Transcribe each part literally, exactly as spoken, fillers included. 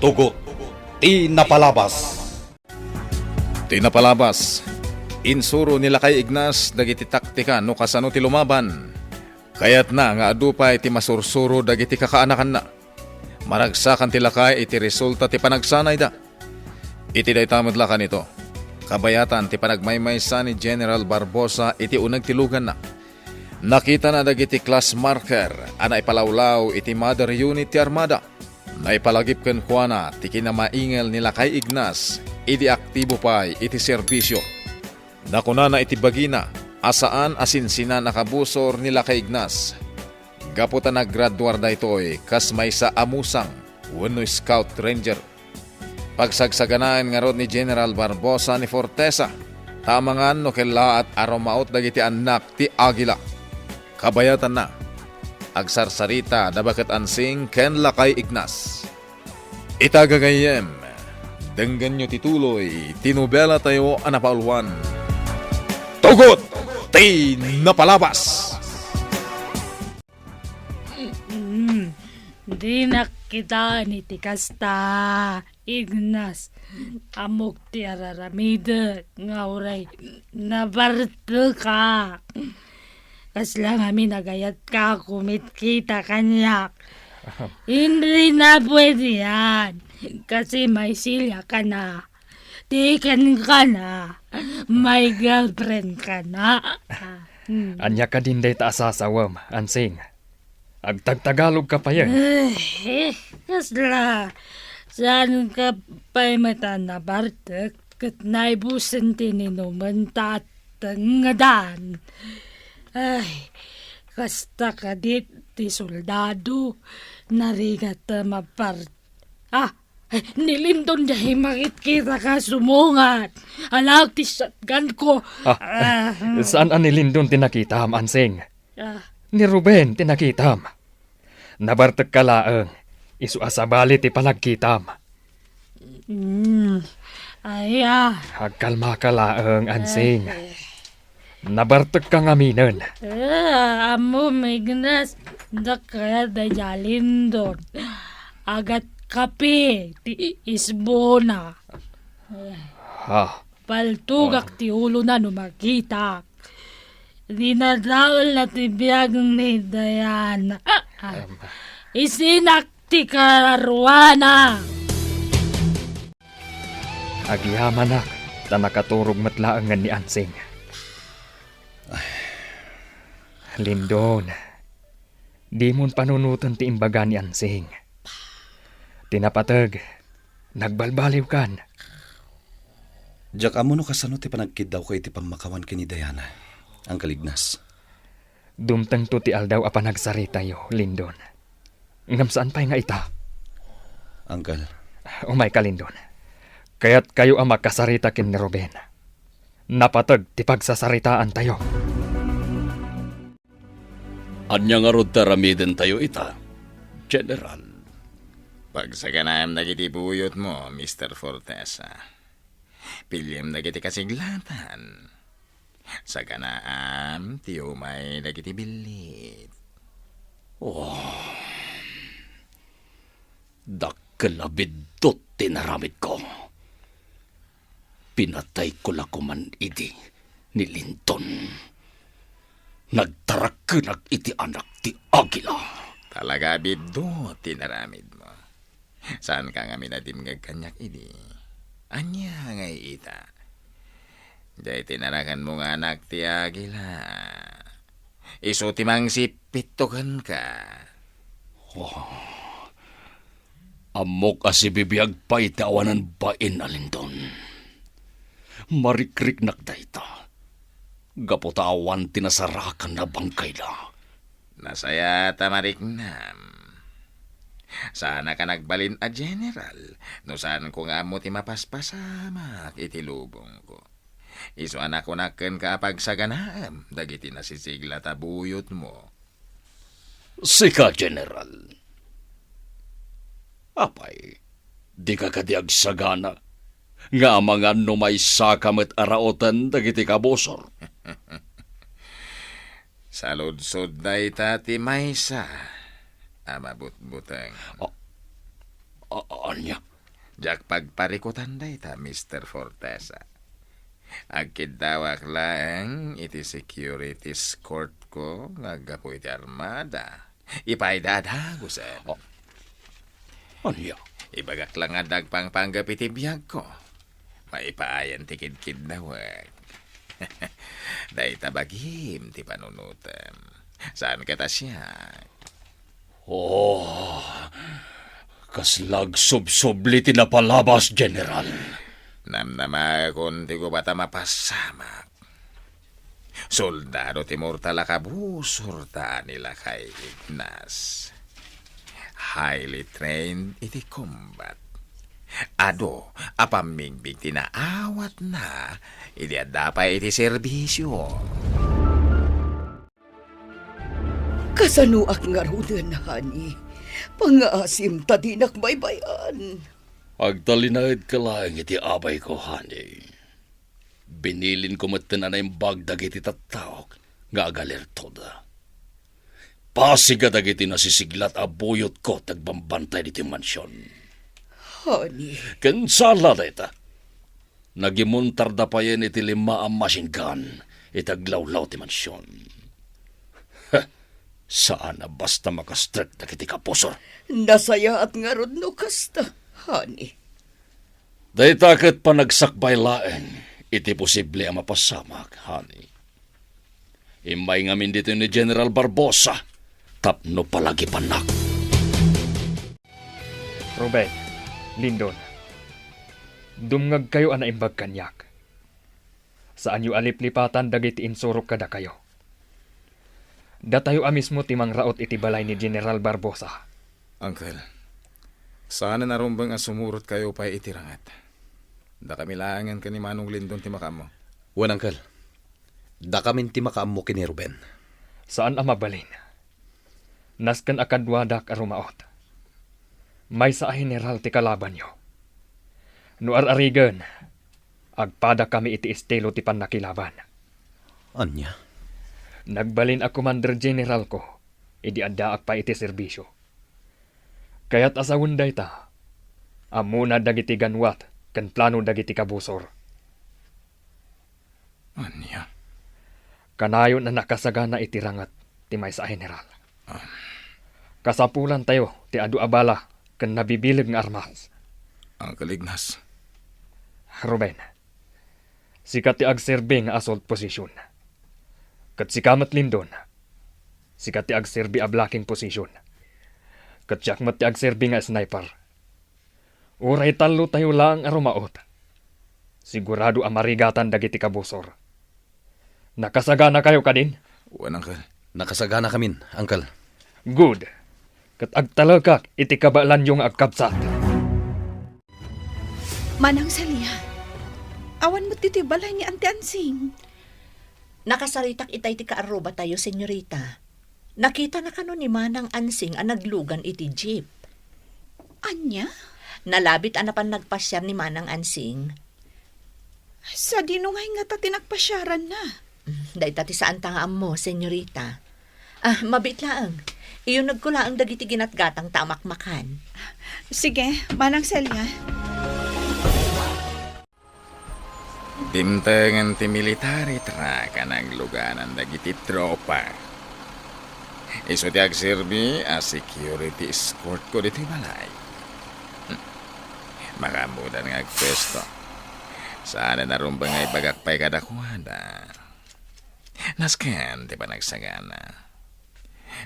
Tugot ti napalabas. Ti napalabas, insuro ni Lakay Ignas dagiti taktika no kasano ti lumaban. Kayatna nga adu pay ti masursuro dagiti kakaanakanna. Maragsakan ti lakay iti resulta ti panagsanayda. Iti dayta met la kanito, kabayatan ti panagmaymaysa ni General Barbosa iti uneg ti luganna. Nakitana dagiti class marker a naipalawlaw iti mother unit ti armada. Naipalagip kenkuana ti kinamaingel ni Lakay Ignas idi aktibo pay iti serbisio. Nakunana iti bagina a saan a sinsinan a kabusor ni Lakay Ignas, gapu ta naggraduar daytoy kas maysa a musang wenno scout ranger. Pagsagsaganaen ngarud ni General Barbosa ni Fortesa, ta amangan no kellaat a rumaot dagiti annak ti Agila. Kabayatanna, agsarsarita da baket Ansing ken Lakay Ignas. Ita gagayyem, denggenyo ti tuloy ti nobela tayo a napauluan, Tugot ti Napalabas! Mm, dinak kitaan iti kasta, Ignas. Ammok ti araramidek nga uray nabarteka. Kasla ngamin a gayatka a kumitkita kaniak. Hindi na pwede yan. Kasi may silya ka na. Taken ka na. May girlfriend ka na. Ah, hmm. Ania kadin dayta a sasawem, Ansing? Agtagtagalog ka payen. Eh, kasla. Saan ka pay met a nabartek ket naibusen ti ninumen ta attengedan. Ay, kasta kadit ti soldado, narigat a mapar-, ah, ay, ni Lindon diay makitkita ka sumungat. Alak ti shotgun ko. Ah, ah, saan a ni Lindon ti nakitam, Ansing? Ah. Ni Ruben ti nakitam. Nabartekka laeng, isu a sabali ti panagkitam. Mm. Ay, ah. Agkalmaka laeng, Ansing. Eh, eh. Nabartekka ngaminen. Ah, ammom, Ignas, dakkel daydiay a Lindon. Agat kape ti isbona. Ha? Paltugak ti ulona no makitak. Dinadaelna ti biag ni Diana. Ah, ah. Em. Isinak ti kararuana. Agyamanak, ta nakaturog met laengen ni Ansing. Lindon, dimon panunoten ti imbaga ni Ansing. Ti napateg, nagbalbaliwkan. Diak ammo no kasano ti panagkiddawko iti pammakawan ken ni Diana, Uncle Ignas. Dumtengto ti aldaw a panagsaritayo, Lindon. Ngem saan pay nga ita? Uncle. Umayka, Lindon. Kayatkayo a makasarita ken ni Ruben. Napateg ti pagsasaritaantayo. Ania ngarud ti aramidentayo ita, General? Pagsaganaem dagiti buyotmo, Mister Fortesa. Piliem dagiti kasiglatan. Saganaem ti umay dagiti billit. Oh, dakkel a biddut ti naramidko. Pinatayko la koman idi ni Lindon. Nagtarakkenak iti anak ti Agila. Talaga a biddut ti naramidmo. Saanka ngamin a dimngeg kaniak idi? Ania ngay ita? Diay tinarakenmo nga anak ti Agila. Isu ti mangsippitto kenka. Oh, ammok a sibibiag pay ti awanan bain a Lindon. Marikriknak dayta. Gapu ta awan ti nasarakan a bangkayda. Nasayaat a mariknam. Saanak a nagbalin a general no saanko nga ammo ti mapaspasamak iti lubongko. Isu a nakunak kenka a pagsaganaem dagiti nasisiglat a buyotmo. Sika, General. Apay, dika kadi agsagana nga amangan no maysaka met a raoten dagiti kabusor? Saludsod dayta ti maysa a mabutbuteng. A-, a-, ania? Diak pagparikutan dayta, Mister Fortesa. Agkiddawak laeng iti security escortko nga aggapu iti armada. Ipaay da a dagusen. Oh. Ania? Ibagak la nga adda agpangpanggep iti biagko. Maipaayan ti kidkiddawek. Dayta bagim ti panunotem. Saan ket a siak? Oh, kasla agsubsubli ti napalabas, General. Namnamaekon ti gubat a mapasamak. Soldado ti mortal a kabusor ta ni Lakay Ignas. Highly trained iti combat. Adu a pammingbing ti naawatna idi adda pay iti serbisio. Kasanoak ngaruden, honey? Pangngaasim ta dinak baybay-an. Agtalinaedka laeng iti abayko, honey. Binilinko metten a naimbag dagiti tattaok nga agalertoda. Pasiga dagiti nasisiglat a buyotko ti agbambantay ditoy mansion. Honey. Ken sala dayta. Nagimontarda payen iti lima a machine gun iti aglawlaw ti mansion. Heh, saan a basta makastrek dagiti kabusor. Nasayaat ngarud no kasta, honey. Dayta ket panagsakbay laeng iti posible a mapasamak, honey. Immay ngamin ditoy ni General Barbosa tapno palagipannak. Ruben, Lindon, dumngegkayo a naimbag kaniak. Saanyo a liplipatan dagiti insurok kadakayo. Datayo a mismo ti mangraot iti balay ni General Barbosa. Uncle, saanen a rumbeng a sumurotkayo pay iti ranget. Dakami laengen ken ni Manong Lindon ti makaammo. Wen, Uncle. Dakamin ti makaammo ken ni Ruben. Saan a mabalin. Nasken a kaduadak a rumaot. Maysa a general ti kalabanyo. No ar-arigen, agpadakami iti estilo ti pannakilaban. Ania? Nagbalin a Commander Generalko idi addaak pay iti serbisio. Kayat a sawen dayta, ammona dagiti ganwat ken plano dagiti kabusor. Ania? Kanayon a nakasagana iti ranget ti maysa a general. Ah. Kasapulantayo ti adu a bala ken nabibileg nga armas. Uncle Ignas. Ruben, sika ti agserbi nga assault position. Ket sika met, Lindon, sika ti agserbi a blocking position. Ket siak met ti agserbi nga sniper. Uray tallotayo laeng a rumaot, sigurado a marigatan dagiti kabusor. Nakasaganakayo kadin? Wen, Uncle. Nakasaganakamin, Uncle. Good. Ket agtalekak iti kabaelanyo nga agkabsat. Manang Celia, awan met ditoy balay ni Auntie Ansing. Nakasaritak itay ti kaarrubatayo, senyorita. Nakitana kano ni Manang Ansing a naglugan iti jeep. Ania? Nalabit a napan nagpasiar ni Manang Ansing. Sadino ngay ngata ti nagpasiaranna? Mm, dayta ti saanta nga ammo, senyorita. Ah, mabiit laeng. Iyunegko laeng dagiti ginatgatangta a makmakan. Sige, Manang Celia. Dimtengen ti military truck a nagluganan dagiti tropa. Isu ti agserbi a security escortko ditoy balay. Hmm. Makaammodan nga agpuesto. Saan a narumbeng nga ibagak pay kadakuada. Nasken ti panagsagana.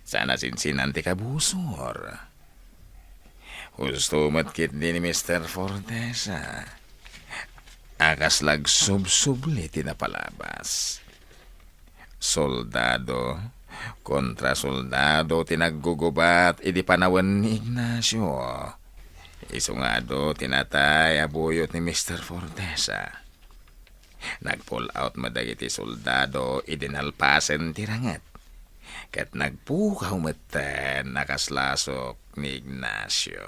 Saan a sinsinan ti kabusor. Husto met ketdi ni Mister Fortesa a kasla agsubsubli ti napalabas. Soldado kontra soldado ti naggugubat idi panawen ni Ignacio. Isu nga adu ti natay a buyot ni Mister Fortesa. Nag-pull out met dagiti soldado idi nalpasen ti ranget, ket nagpukaw metten a kas lasok ni Ignacio.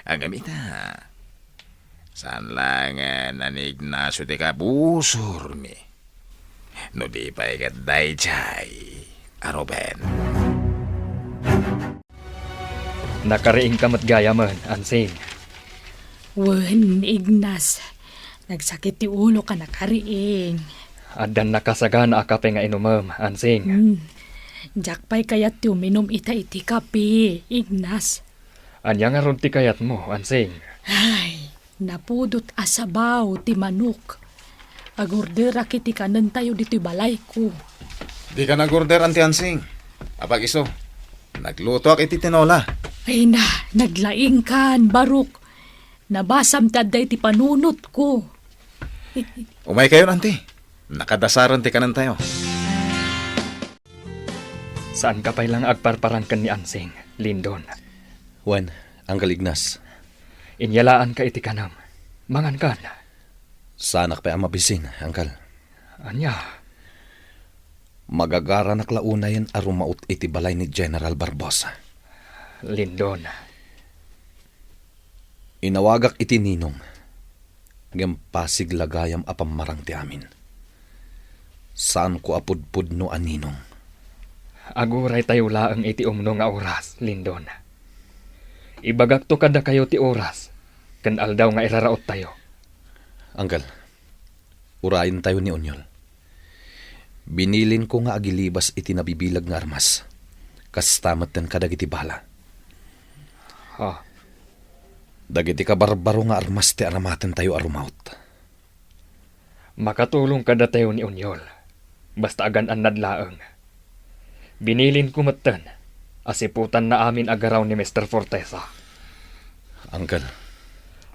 Ngem ita, saan laengen a ni Ignacio ti kabusormi, no di pay ket daydiay a Ruben. Nakariingka met gayamen, Ansing. Wen, Ignas, nagsakit ti ulo ka nakariing. Addan nakasagana a kape nga inumem, Ansing. Hmm. Diak pay kayat ti uminum ita iti kape, Ignas. Ania ngarud ti kayatmo, Ansing? Ay, napudot a sabaw ti manok. Agorderak iti kanentayo ditoy balayko. Dika nagorder, Anti Ansing. Apag-isu, naglutoak iti tinola. Ay na, naglaingkan, Barok. Nabasam ti adda iti panunotko. Umaykayon, Anti. Nakadasaren ti kanentayo. Saanka pay la nga agparparangken ni Ansing, Lindon. Wen, Uncle Ignas. Inyalaanka iti kanem. Mangankan. Saanak pay a mabisin, Uncle. Ania? Magagaranak la unayen a rumaot iti balay ni General Barbosa. Lindon. Inawagak iti ninong. Ngem pasig la gayam a pammarang ti amin. Saanko a pudpudno a ninong. Aguraytayo laeng iti umno nga oras, Lindon. Ibagakto kadakayo ti oras ken aldaw nga iraraottayo. Uncle, urayentayo ni Onyol. Binilinko nga agilibas iti nabibileg nga armas. Kasta metten kadagiti bala. Ha? Dagiti kabarbaro nga armas ti aramatentayo a rumaot. Makatulong kadatayo ni Onyol. Basta agan-annad laeng. Binilinko metten a siputanna amin a garaw ni Mister Fortesa. Uncle.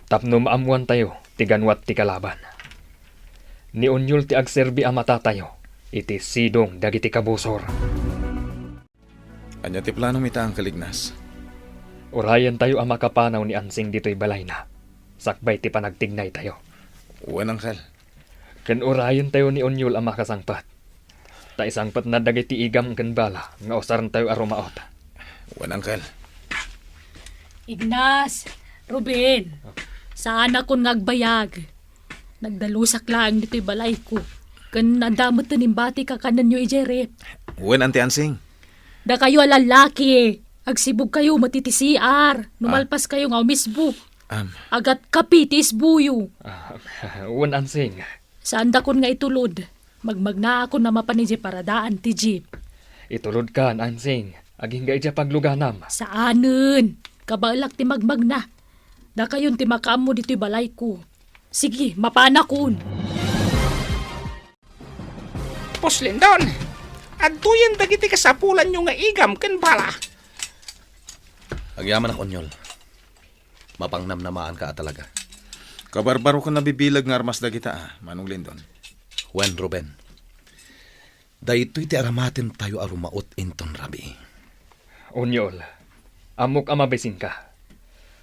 Tapno maammoantayo ti ganuat ti kalaban. Ni Onyol ti agserbi a matatayo iti sidong dagiti kabusor. Ania ti planom ita, Uncle Ignas? Urayentayo a makapanaw ni Ansing ditoy balayna, sakbay ti panagtignaytayo. Wen, Uncle. Ken urayentayo ni Onyol a makasangpet. Ta isangpetna dagiti igam ken bala nga usarentayo a rumaot. Wen, Uncle. Ignas, Ruben, saanakon nga agbayag. Nagdalusak laeng ditoy balayko. Ken adda met ti imbati kakanenyo idiay ref. Wen, Anti Ansing. Dakayo a lallaki, agsibugkayo met iti C R no Ah. malpaskayo nga umisbug. Am. Agatkapi ti isbuyo. Ah, wen, Ansing. Saandakon nga itulod. Magmagnaakon a mapan idiay paradaan ti jeep. Itulodkan, Ansing. Agingga idiay pagluganam. Saanen. Kabaelak ti magmagna. Dakayon ti makaammo ditoy balayko. Sige, mapanakon. Boss Lindon, adtoyen dagiti kasapulanyo nga igam ken bala. Agyamanak, Onyol. Mapangnamnamaanka a talaga. Kabarbaro ken nabibileg nga armas dagita, a, Manong Lindon. Wen, Ruben. Daytoy ti aramatentayo a rumaot inton rabii. Onyol, ammok a mabisinka.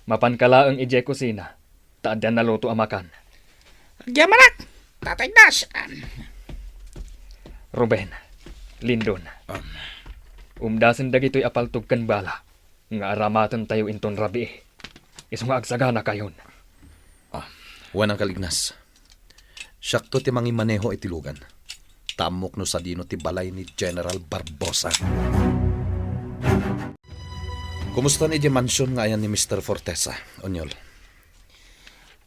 Mapanka laeng idiay kusina, ta adda naluto a makan. Agyamanak, Tatay Ignas. Ruben, Lindon. Am. Umdasen dagitoy a paltog ken bala nga aramatentayo inton rabii. Isu nga agsaganakayon. Ah, wen, Uncle Ignas. Siakto ti mangimaneho iti lugan. Ta ammok no sadino ti balay ni General Barbosa. Kumusta ni di mansion nga ayan ni Mister Fortesa, Onyol?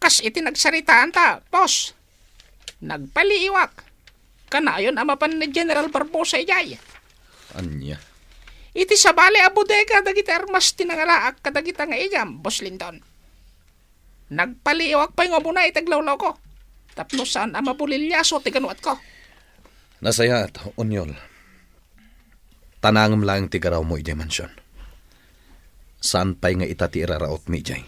Kas iti nagsaritaanta, boss. Nagpaliiwak. Kanayon a mapan ni General Barbosa idiay. Ania? Iti sabali a bodega dagiti armas ti nangalaak kadagita nga igam, Boss Lindon. Nagpaliiwak pay nga umuna iti aglawlawko. Tapno saan a mabulilyaso ti ganuatko. Nasayaat, Onyol. Tanangem laeng ti garawmo idiay mansion. Saan pay nga ita ti iraraotmi idiay.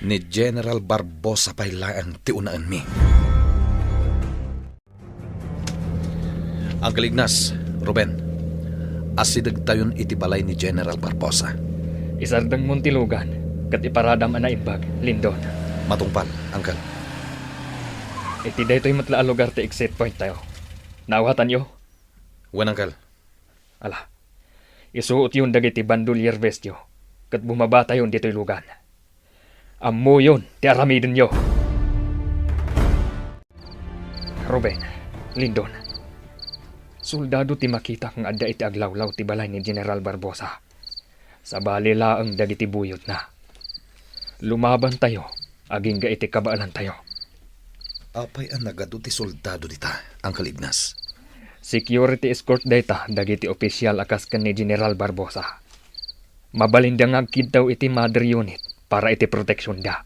Ni General Barbosa pay laeng ti unaenmi. Uncle Ignas, Ruben, asidegtayon iti balay ni General Barbosa. Isardengmon ti lugan, ket iparadam a naimbag, Lindon. Matungpal, Uncle. Iti daytoy met la a lugar ti exit point tayo. Naawatanyo? Wen, Uncle. Ala, isuotyon dagiti bandolierbestyo ket bumabatayon ditoy lugan. Ammoyon ti aramidenyo. Ruben, Lindon, soldado ti makitak nga adda iti aglawlaw ti balay ni General Barbosa. Sabali laeng dagiti buyotna. Lumabantayo agingga iti kabaelantayo. Apay a nagadu ti soldado dita, Uncle Ignas? Security escort dayta dagiti official a kas ken ni General Barbosa. Mabalinda nga agkiddaw iti mother unit para iti proteksionda.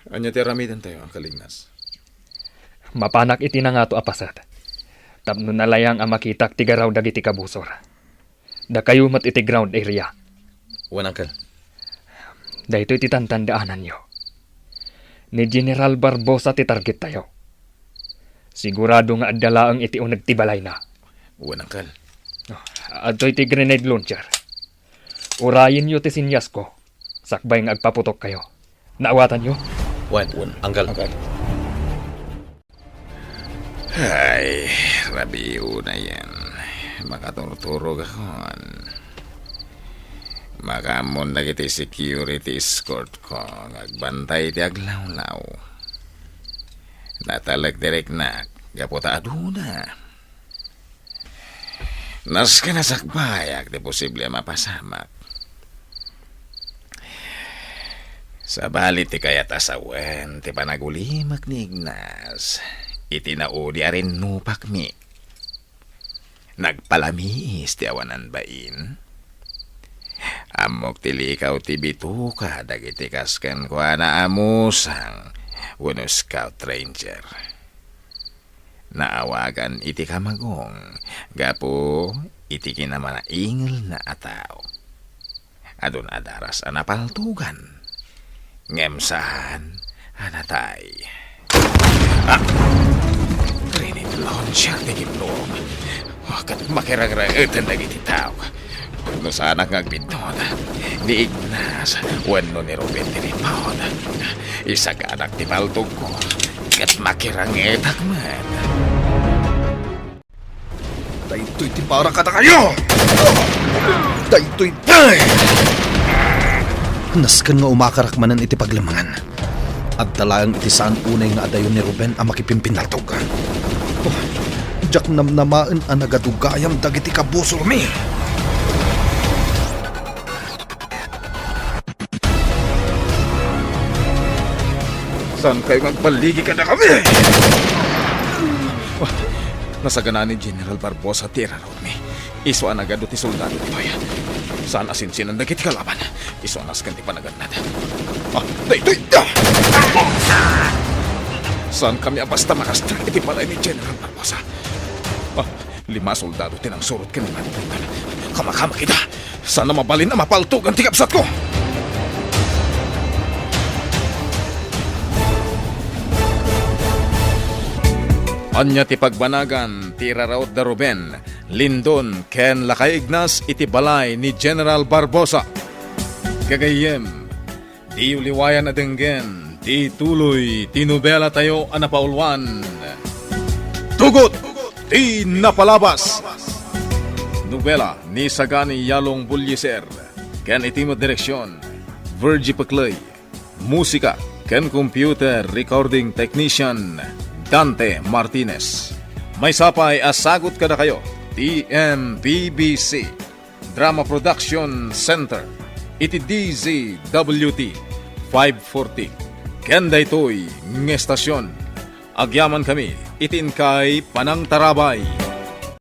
Ania ti aramidentayo, Uncle Ignas? Mapanak iti nangato a paset. Tapno nalayang a makitak ti garaw dagiti kabusor. Dakayo met iti ground area. Wen, Uncle. Daytoy ti tantandaananyo. Ni General Barbosa ti targettayo. Sigurado nga adda laeng iti uneg ti balayna. Wen, Uncle. Oh, adtoy ti grenade launcher. Urayenyo ti sinyasko. Sakbay nga agpaputokkayo. Naawatanyo? Wen, Wen, Uncle. Uncle. Ay, rabii unayen. Makaturturogakon. Makaammon dagiti security escort ko nga agbantay iti aglawlaw. Natalek ti riknak gapu ta aduna. Nasken a sakbayak ti posible a mapasamak. Sabali ti kayat a sawen ti panagulimek ni Ignas iti naudi a rinnupakmi. Nagpalamiis ti awanan bain. Ammok ti likaw ti bituka dagiti kas kenkuana a musang wenno scout ranger. Naawagan iti kamagong gapu iti kinamanaingelna a tao. Adun a daras a napaltugan, ngem saan a natay. Ah! Grenade launcher ti gimnuom. Ket makirangrangetan dagiti tao. No saanak nga agbiddut, ni Ignas wenno ni Ruben ti ripon. Isaganak ti paltogko, ket makirangetak met. Daytoy ti para kadakayo! Daytoy ti... Nasken nga umakarak manen iti paglemmangan. Adda laeng iti saan unay nga adayo ni Ruben a makipimpinaltog. Oh, diak namnamaen a nagadu gayam dagiti kabusormi. Saankayo nga agballigi kadakami? Nasaganaan ni General Barbosa ti iraraw. Isu a nagadu ti soldado ditoy. Saan a sinsinan dagiti kalaban. Isu a nasken ti panagannad. Ah, daytoy! Ah! Saankami a basta manastrek iti balay ni General Barbosa. Ah, lima a soldado ti nangsurot ken ni Manfred. Kamakama kita. Saan a mabalin a mapaltugan ti kabsatko. Ania ti pagbanagan ti iraraut da Ruben? Lindon ken Lakay Ignas iti balay ni General Barbosa. Gagayyem, diyo liwayan a denggen ti tuloy ti nobelatayo a napauluan, Tugot ti Napalabas. Nobela ni Sagani Yalong Bullieser ken iti met direksion, Virgie Pecley. Musika ken computer recording technician, Dante Martinez. Maysa pay a sagut kadakayo ti M P B C Drama Production Center iti D Z W T five forty. Ken daytoy nga estasion, agyamankami iti inkay panangtarabay.